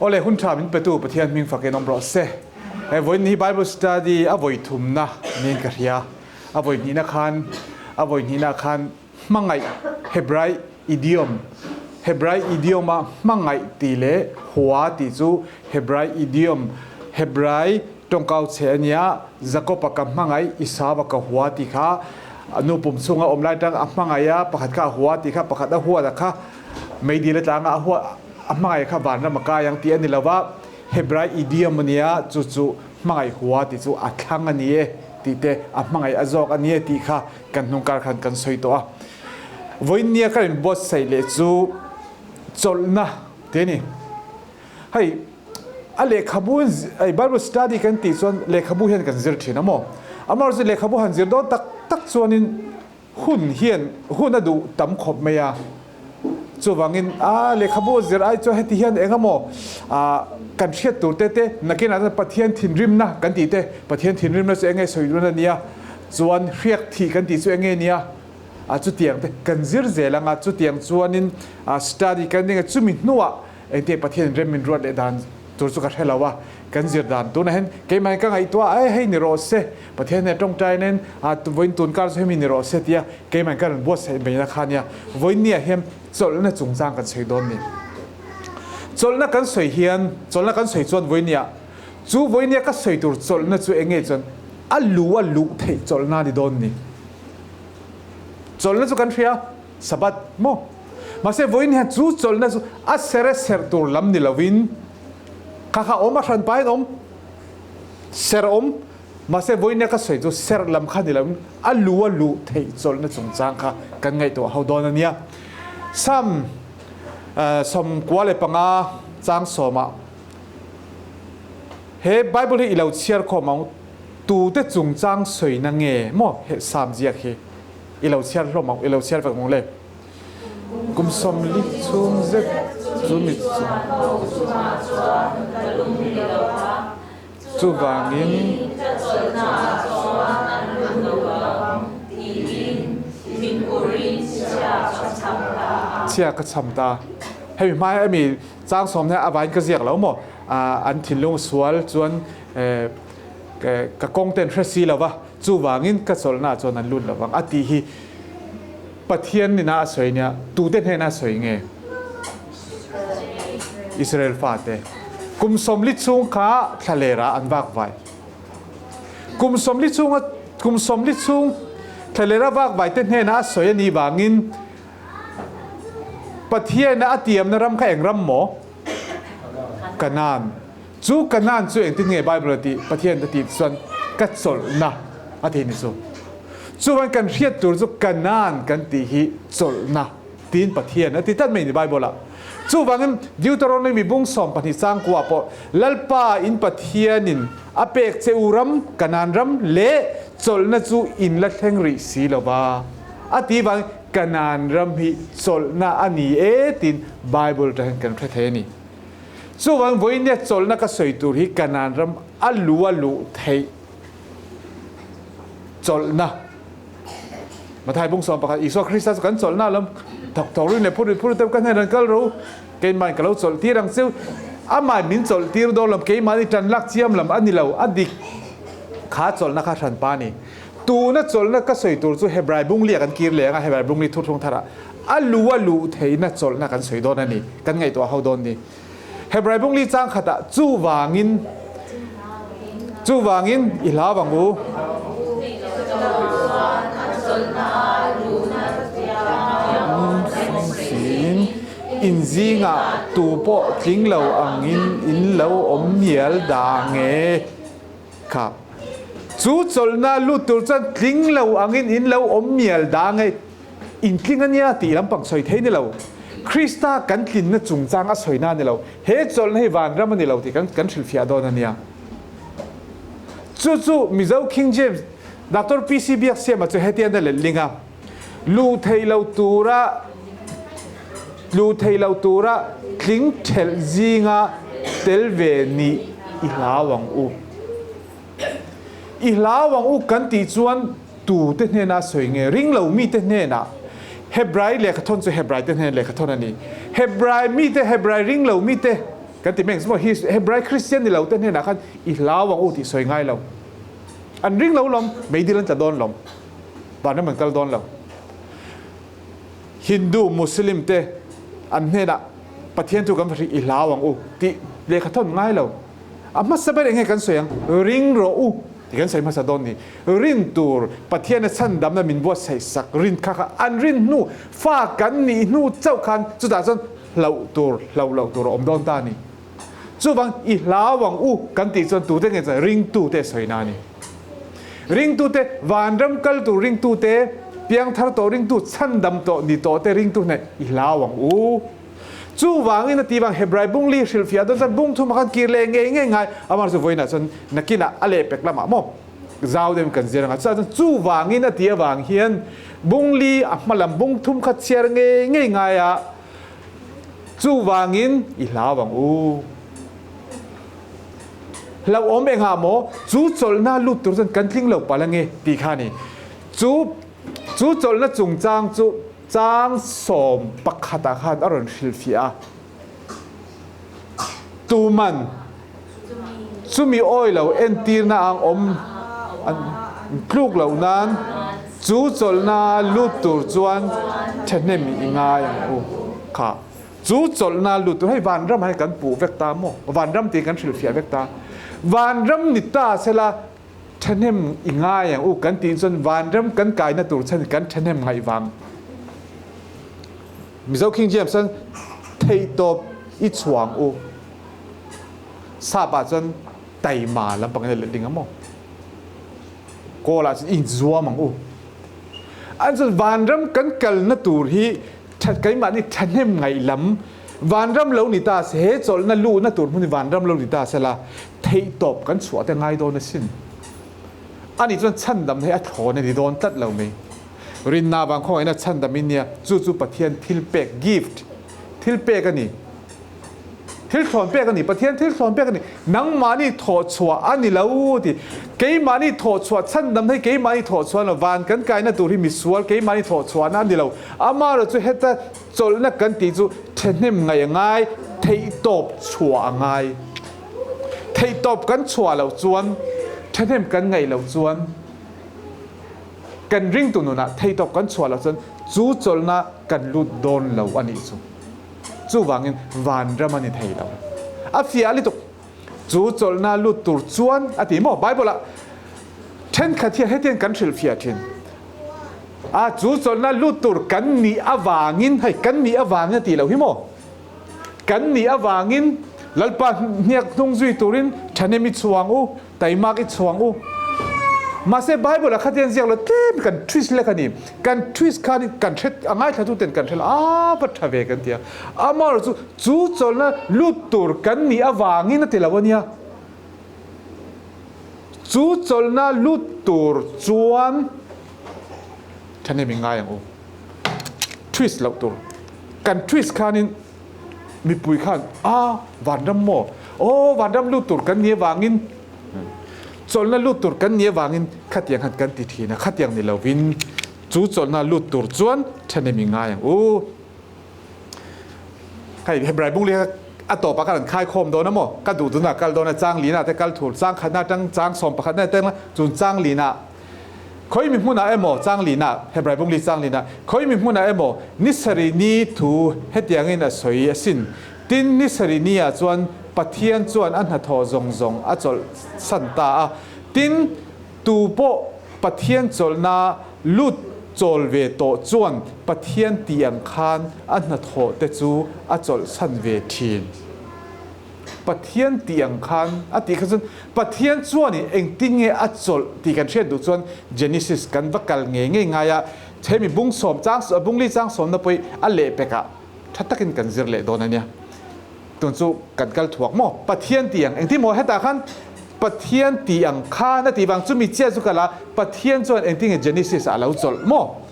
Awle hun tha min petu Pathian hming fakin awm rawh se. He vawiin hi Bible study a vawi thumna niin ka hria. A vawi hnihna khan a vawi hnihna khan hmangaih Hebrai idiom Hebrai idiom a hmangaih tih leh hua tih chu Hebrai idiom Hebrai tawngkau chhe a nia Jakob-a ka hmangaih Esau-a ka hua tih kha a nu pum chhunga awm lai tang a hmangaih a pakhat kha a hua tih kha pakhat a huat a kha meidil atlanga a hua a hmangaih kha vanram a kai ang tih a ni lo va Hebrai idiom a nia chu chu hmangaih hua tih chu a thlang a ni e tih te a hmangaih a zawk a ni e tih kha Kan hnung kar khan kan sawi tawh a, vawiinnia ka inbuatsaih leh chu chawlhna te a ni. Hei a lehkhabu hei Bible study kan tih chuan lehkhabu hian kan zir thin a maw? Amaherawhchu lehkhabu han zir dawn tak tak chuanin hun hian hun a duh tam khawp mai a. Chuvangin a lehkhabu a zir ai chuan heti hian eng emaw kan hriat tur te te nakinah chuan Pathian thinrimna kan tih te, Pathian thinrimna chu eng nge sawi dawn a nia, chuan hriak thih kan tih chu eng nge nia, a chutiang te kan zir zel ang a, chutiang chuanin study kan eng nge chumi hnuah engtiang Pathian rem min ruat leh dan tur chu ka hre lo a, kan zir dan tunah hian keimah hian ka ngaihtuah a, e hei ni rawh se, Pathian hneh tawngtai nen a vawiin tun kar chu hemi ni rawh se tia keimah ka rawn buatsaih mai na kha nia. Vawiin nia hian chawlhna chungchang kan sawi dawn ni. Chawlhna kan sawi hian chawlhna kan sawi chuan vawiin nia chu vawiin nia ka sawi tur chawlhna chu eng nge chuan a lu a luh theih chawlhna ni dawn ni. Chawlhna chu kan hria Sabbath maw? Mahse vawiin hian chu chawlhna chu a ser a serh tur lam ni lovin kha kha awm a hran pahin awm ser awm Mahse vawiin ka sawi chu serh lam kha ni loin a lu a luh theih chawlhna chungchang kha kan ngaihtuah ho dawn a nia. Psalm 95 chang sawmah he Bible hi i lo chhiar khawm ang tute chungchang sawina nge maw he Psalm ziak hi i lo chhiar hlawm ang i lo chhiar vek ang le. Kum 40 chhung zet chu mi chung. Chuvangin. Ka chawlhnaah chuan an lut lo ang tiin thinkurin chhia ka chham ta a. Chhia ka chham ta. Hemi hma hi ami chang sawm hian a vain ka ziak lo maw? An thinlung sual chuan ka kawng ten hre si lo va, chuvangin ka chawlhnaah chuan an lut lo vang a tih hi Pathian nina a sawi nia, tute hnena a sawi nge? Israel fate. Kum 40 chhung kha thlalera an vak vai. Kum 40 chhunga kum 40 chhung thlalera vak vai te hnena a sawi a nih vangin Pathian a tiamna ram kha eng ram maw? Kanaan. Chu Kanaan chu engtin nge Bible a tih? Pathian a tih chuan ka chawlhna a ti ni chu. Chuan kan hriat tur chu Kanaan kan tih hi chawlhna tiin Pathian a ti tlat mai ni Bible ah. Chuvangin Deuteronomy bung 12 chang kuah pawh Lalpa in Pathianin a pek che u ram, Kanaan ram leh chawlhna chu in la thleng rih si lova a ti vangin Kanaan ram hi chawlhna a ni e tiin Bible atang hian kan hre thei a ni. Chuvang vawinia chawlhna ka sawi tur hi Kanaan ram a lu a luh theih chawlhna. Mathai bung 11 Isua Krista chu kan chawlhna lam thawk thawk rin leh phur rit phur rit ka hnen an kal ro keimah ka lo chawlh tir ang cheu amah min chawlh tir dawn lam keimahni tan lak chiam lam a ni lo a dik kha chawlhna kha hranpa ni. Tuna chawlhna ka sawi tur chu Hebrai bung li ah kan kir leh ang a Hebrai bung li thuthlung tharah A lu a luh theihna chawlhna kan sawi dawn a ni, kan ngaihtuah ho dawn ni. Hebrai bung li chang khatah chuvangin chuvangin i hlau ang u. In zingah tu pawh tling lo angin in lo awm mial dah nge? Kha chu chawlhna lut tur chuan tling lo angin in lo awm mial dah nge? Intling a nia tih lampang sawi thei ni lo. Krista kan tlinna chungchang a sawina a ni lo. He chawlhna hi vanram a ni lo tih kan kan hrilhfiah dawn a nia. Chu chu Mizo King James Doctor PC Biaksiama chu hetian a letling a, Luh thei lo tura luh thei lo tura tling thelh zinga tel ve nih i hlau ang u. I hlau ang u kan tih chuan tute hnenah sawi nge? Ring lo mite hnenah. Hebrai lehkhathawn chu Hebrai te hnen lehkhathawn a ni. Hebrai mite, Hebrai ring lo mite Kan ti mek chu maw Hebrai Kristian ni lo te hnenah khan i hlau ang u tih sawi ngai lo. An ring lo lawm, meidil an tla dawn lawm. Vanram an kal dawn lo. Hindu, Muslim te an hnenah Pathian chu kan va hrilh i hlau ang u tih lehkha thawn ngai lo. A hmasa ber eng nge kan sawi ang? Ring rawh u tih kan sawi hmasa dawn ni. Rin tur Pathiana chhandamna min buatsaih sak rin kha kha an rin hnu, fa kan nih hnu chauh khan chutah chuan hlauh tur, hlauh loh tur a awm dawn ta a ni. Chuvang i hlau ang u kan tih chuan tute nge chuan ringtute sawina a ni. Ringtute, vanram kal tur ringtute, piangthar tawh ringtu, chhandam tawh ni tawh te ringtu hneh i hlau ang u. Chuvangin a ti vang Hebrai bung li hrilhfiah dawn chuan bung thum a khan kir leh ngei ngei ngai amah chu vawiinah chuan nakinah a lehpek lamah maw zau deuhin kan zir anga chutah chuan chuvangin a ti avang hian bung li a hma lam bung thum kha chhiar ngei ngei ngai a chuvangin i hlau ang u. Hlauhawm engah maw chu chawlhna lut tur chuan kan tling lo palh ange tih kha a ni. Chu chu chawlhna chungchang chu Chang 11 ah khan a rawn hrilhfiah a. Tuman chumi awi lo entirna ang awm an tluk loh nan chu chawlhna lut tur chuan thahnem i ngai ang u kha. Chu chawlhna lut tur hei vanram ah hian kan puh vek ta maw? Vanram tiin kan hrilhfiah vek ta. Vanram ni ta sela Ṭhahnem i ngai ang u kan tiin cun vanram kan kaina tur chan kan ṭhahnem ngaih vang. Mizo King James cun theihtawp i chuang u. Sap ah cun taima lampang in a let ding a maw? Kawl ah cun i zuam ang u. An cun vanram kan kalna tur hi keimah nih ṭhahnem ngaih lam vanram lo ni ta se he chawlhna luhna tur hmun hi vanram lo ni ta sela theihtawp kan chhuah te ngai dawn asin. Ani chuan chhandam hi a thlawn a ni dawn tlat lo mai. Rinna vang khawngaihna chhandam in nia, chu chu Pathian thilpek, gift, thilpek a ni. Thil thlawn pek a ni, Pathian thil thlawn pek a ni. Nangmahni thawhchhuah a ni lo ti. Keimahni thawhchhuah chhandam hi keimahni thawhchhuah a ni lo. Van kan kaina tur hi misual keimahni thawhchhuahna a ni lo. Amaherawhchu chu heta chawlhna kan tih chu thehnem ngaih a ngai, theihtawp chhuah a ngai. Theihtawp kan chhuah loh chuan, thahnem kan ngaih loh chuan, kan ringtu nunah theihtawp kan chhuah loh chuan chu chawlhna kan lut dawn lo a nih chu. Chuvangin vanram a ni thei lo. A fiah lutuk. Chu chawlhna lut tur chuan a ti maw? Bible-ah thenkhat hian hetiang kan hrilhfiah thin. A, chu chawlhna lut tur kan nih avangin, hei kan nih avangin a tih loh hi maw? Kan nih avangin Lalpa hniak hnung zui turin thahnem i chhuang u, taimak i chhuang u. Mahse Bible-ah khatiang ziak lo tlem kan twist lek a ni. Kan twist khan kan hre, a ngaithla ten kan hre lo, a va tha ve kan ti a. Amaherawh chu, chu chawlhna lut tur kan nih avangin a ti lo a nia. Chu chawlhna lut tur chuan thahnem i ngai ang u. Twist loh tur. Kan twist khanin mipui khan a vanram maw aw vanram lut tur kan ni avangin chawlhna lut tur kan ni avangin khatiang khan kan ti thin a, khatiang ni lovin chu chawlhna lut tur chuan thahnem i ngai ang u. Hei Hebrai bung leh a tawpah khan an khai khawm dawn a maw? Ka duh dunah kal dawn a, chang lina te kal thur, chang khatna atang chang 11 te chun chang lina Khawi mi hmunah emaw chang lina, Hebrai bung li chang lina, khawi mi hmunah emaw ni sarih ni thu hetiangin a sawi asin. Tin, ni sarih ni ah chuan Pathian chuan a hnathawh zawng zawng a chawlh san ta a. Tin, tu pawh Pathian chawlhna lut chawl ve tawh chuan Pathian tih ang khan a hnathawh te chu a chawlh san ve thin. Pathian tih ang khan a tih kha chuan Pathian chuanin engtin nge a chawlh tih kan hriat duh chuan Genesis kan va kal ngei ngei ngai a, hemi bung sawm chang bung li chang sawmna pawh hi a lehpekah tha takin kan zir leh dawn a nia. Tun chu kan kal thuak maw? Pathian tih ang engtin maw hetah khan Pathian tih ang khan a tih vang chumi chiah chu kal a, Pathian chuan engtin nge Genesis ah a lo chawlh maw?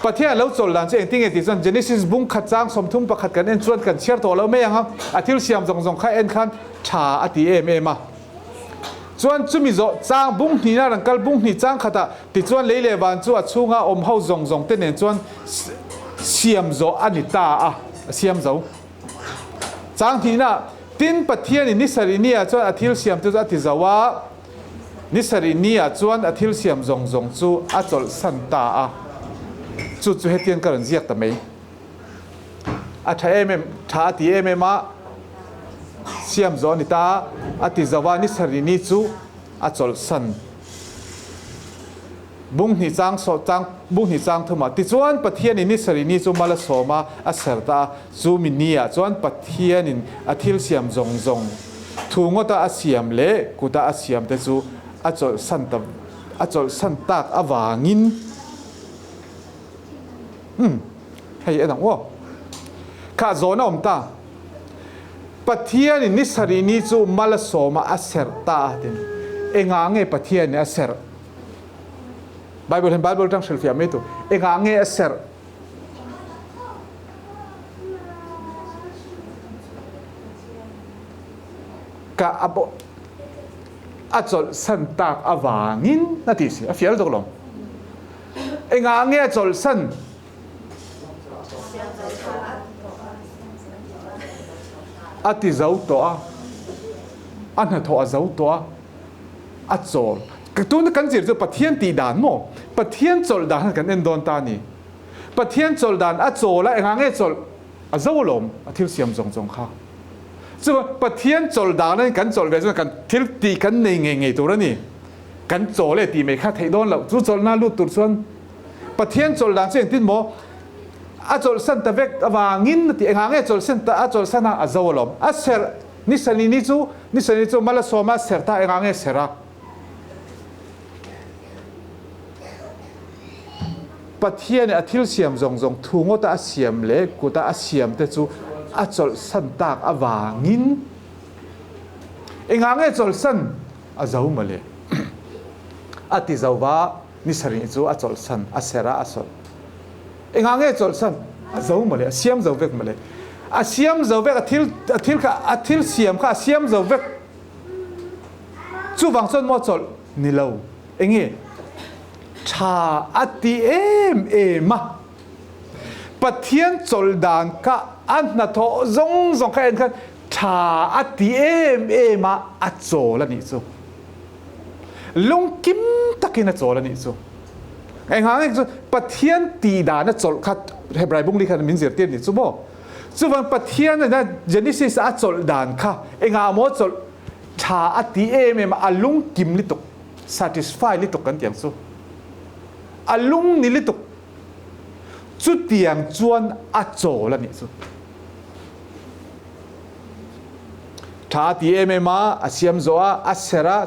Pathian a lo chawl dan chu engtin nge tih chuan Genesis bung khat chang 31 kan en chuan kan chhiar tawh lo mai ang a, a thil siam zawng zawng kha en khan tha a ti em em a. Chuan chumi zawh chang bung hnihna rawn kal bung hnih chang khatah tichuan lei leh van chu a chhunga awm ho zawng zawng te nen chuan siam zawh a ni ta a, a siam zo. Chang hnihna. Tin, Pathianin ni sarih ni ah chuan a thil siam te chu a ti zo a, ni sarih ni ah chuan a thil siam zawng zawng chu a chawlhsan ta a. Chu chu hetiang ka rawn ziak ta mai. A tha em em, tha a ti em em a, siam zawh a ni ta, a ti zo a, ni sarih ni chu a chawlhsan. Bung hnih chang sawh chang bung hnih chang thum ah tichuan Pathianin ni sarih ni chu mal a sawm a, a ser ta a, chu mi ni ah chuan Pathianin a thil siam zawng zawng thu ngawta a siam leh kuta a siam te chu a chawlhsan ta a chawlhsan tak avangin umm hei en ang aw kha zawn a awm ta Pathianin ni sarih ni chu mal a sawm a, a ser ta a tin engah nge Pathianin a serh Bible hian Bible tang hrilhfiah mai tur. Engah nge a serh? Ka a bo a chawlhsan tak avangin a ti si a fial dawk lo. Engah nge a chawlhsan? A ti zo tawh a, a hnathawh a zo tawh a. A chawl. Tuna kan zir chu Pathian tih dan maw? Pathian chawlh dan khan kan en dawn ta a ni. Pathian chawlh dan a chawl a, engah nge chawlh? A zo alawm, a thil siam zawng zawng kha. Chuan Pathian chawlh dan a kan chawlh ve chuan kan thil tih kan nei ngei ngei tur a ni. Kan chawl e tih mai kha theih dawn loh. Chu chawlhna lut tur chuan Pathian chawlh dan chu engtin maw? A chawlhsan ta vek avangin a ti. Engah nge chawlhsan ta? A chawlhsan a, a zo alawm. A serh. Ni sani ni chu ni sani chu mal a sawm a, ser ta engah nge ser a? Pathian a thil siam zawng zawng thu ngawta a siam leh kuta a siam te chu a chawlhsan tak avangin engah nge chawlhsan a zo mawle? A ti zo va, ni sarih chu a chawlhsan a ser a, a sawlh. Engah nge chawlhsan a zo mawle, a siam zo vek mawle. A siam zo vek, a thil a thil kha a thil siam kha a siam zo vek. Chuvang chuan maw chawlh ni lo. Enge tha a ti em em a. Pathian chawlh dan kha a hnathawh zawng zawng kha en khan tha a ti em em a, a chawl a nih chu. Lungkim takin a chawl a nih chu. Engah nge chu Pathian tih dan a chawlh kha Hebrai bung li khan min zirtir nih chu maw? Chuvang Pathian ina Genesis a chawlh dan kha engah maw chawlh tha a ti em em a, a lungkim lituk, satisfy lituk kan ti ang chu. A lung ni lituk. Chutiang chuan a chawl a nih chu. Tha a ti em em a, a siam zawh a, a ser a,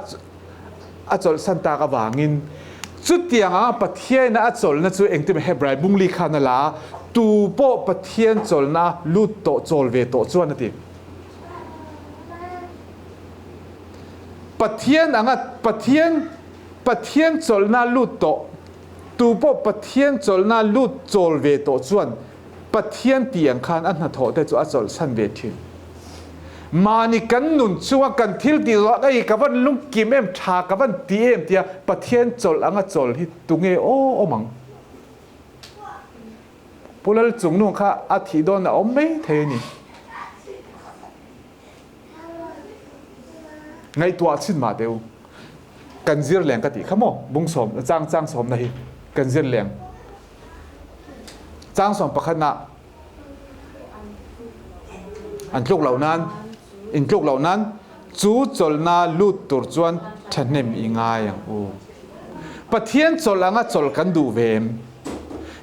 a chawlhsan tak avangin chutiang anga Pathiaina a chawlhna chu engtin Hebrai bungli khan a la a, tu pawh Pathian chawlhna lut tawh chawl ve tawh chuan a ti. Pathian anga Pathian Pathian chawlhna lut tawh tu pawh Pathian chawlhna lut chawl ve tawh chuan Pathian tih ang khan a hnathawh te chu a chawlhsan ve thin. Mahni kan nun chunga kan thil tih zawh ei ka van lungkim em, tha ka van ti em tia Pathian chawlh anga chawl hi tunge aw awm ang? Pu Lalchungnung kha a thih dawn a awm mai thei a ni. Ngaihtuah chin mah teh u. Kan zir leng ka tih kha maw? Bung sawm, chang chang sawmna hi kan zir leng. Chang sawm pakhatna an tluk loh nan in tluk loh nan chu chawlhna lut tur chuan thahnem i ngai ang u. Pathian chawlh anga chawlh kan duh ve em?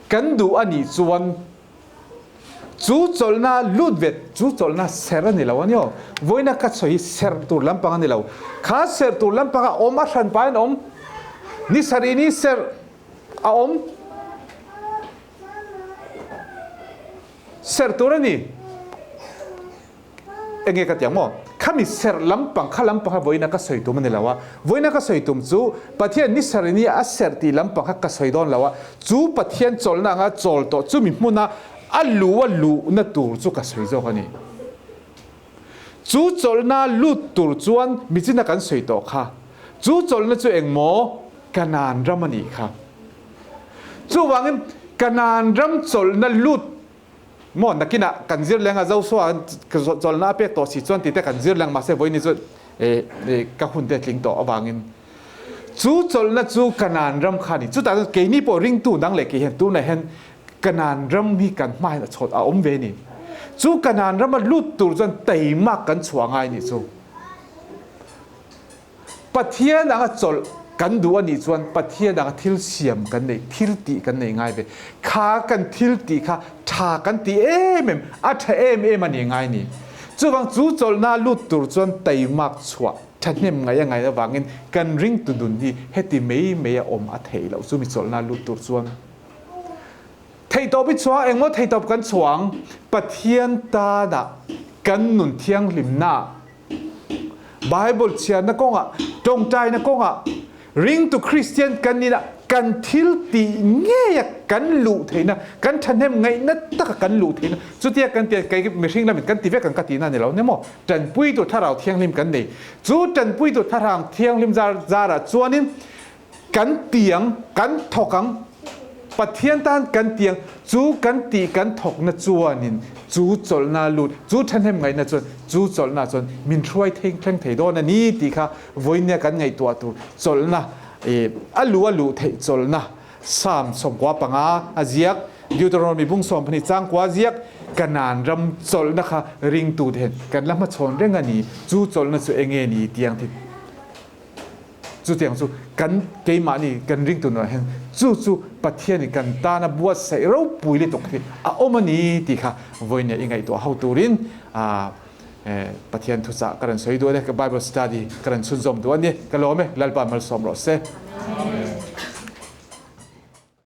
Kan duh a nih chuan chu chawlhna lut ve chu chawlhna ser a ni lo a ni aw. Vawiina ka sawi hi ser tur lampang a ni lo. Kha ser tur lampanga awm a hranpa in awm. Ni sarih ni ser a awm serh tur a ni. Enge ka ti ang maw? Khami serh lampang kha lampang kha vawiina ka sawi tum a ni lo a. Vawiina ka sawi tum chu Pathian ni sarih ni a serh tih lampang kha ka sawi dawn lo a. Chu Pathian chawlhna anga chawl tawh chumi hmuna a lu a luhna tur chu ka sawi zawk a ni. Chu chawlhna lut tur chuan michina kan sawi tawh kha. Chu chawlhna chu eng maw? Kanaan ram a nih kha. Chuvangin Kanaan ram chawlhna lut Maw nakinah kan zir leng a Joshua chawlhna a pek tawh si chuan tite kan zir leng mahse vawiin chu ka hun te tling tawh avangin chu chawlhna chu Kanaan ram kha a ni. Chutah chuan keini pawh ringtu dang leh kei hian tunah hian Kanaan ram hi kan hma hian a chhawt a awm ve a ni. Chu Kanaan rama lut tur chuan teimak kan chhuah ngai a nih chu. Pathian anga chawlh kan duh a nih chuan Pathian anga thil siam kan neih, thil tih kan neih ngai ve. Kha kan thil tih kha tha kan ti em em, a tha em em a nih ngai ni. Chuvang chu chawlhna lut tur chuan teimak chhuah thahnem ngaih a ngaih avangin kan ringtu nun hi heti mai mai a awm a theih loh chumi chawlhna lut tur chuan. Theihtawp i chhuang engmaw theihtawp kan chhuang Pathian tanah kan nun thianghlimnaah Bible chhiarna kawngah, tawngtaina kawngah, ringtu Kristian kan nihna kan thil tih ngeia kan luh theihna, kan thahnem ngaihna taka kan luh theihna, chutia kan ti kei mihring lamin kan ti vek ang ka tihna a ni lo nia maw? Tanpuitu Thlarau Thianghlim kan nei. Chu tanpuitu Thlarau Thianghlim zar zarah chuanin Kan tiang kan thawk ang, Pathian tan kan tiang chu kan tih kan thawkna chuanin chu chawlhna lut, chu thahnem ngaihna chuan chu chawlhna chuan min hruai theng thleng thei dawn a ni tih kha vawinia kan ngaihtuah tur chawlhna a lu a luh theih chawlhna Psalm 95 a ziak, Deuteronomy bung 12 changkua a ziak, Kanaan ram chawlhna kha ringtute hian kan la hmachhawn reng a ni, chu chawlhna chu enge ni tiang thil. Chutiang chu kan keimahni kan ringtu nunah hian chu chu Pathianin kan tana buatsaih ropui lutuk hi a awm a ni tih kha vawinia i ngaihtuah ho turin Pathian thuchah ka rawn sawi duh a ni, ka Bible study ka rawn chhunzawm duh a ni. Ka lawm e, Lalpa malsawm rawh se.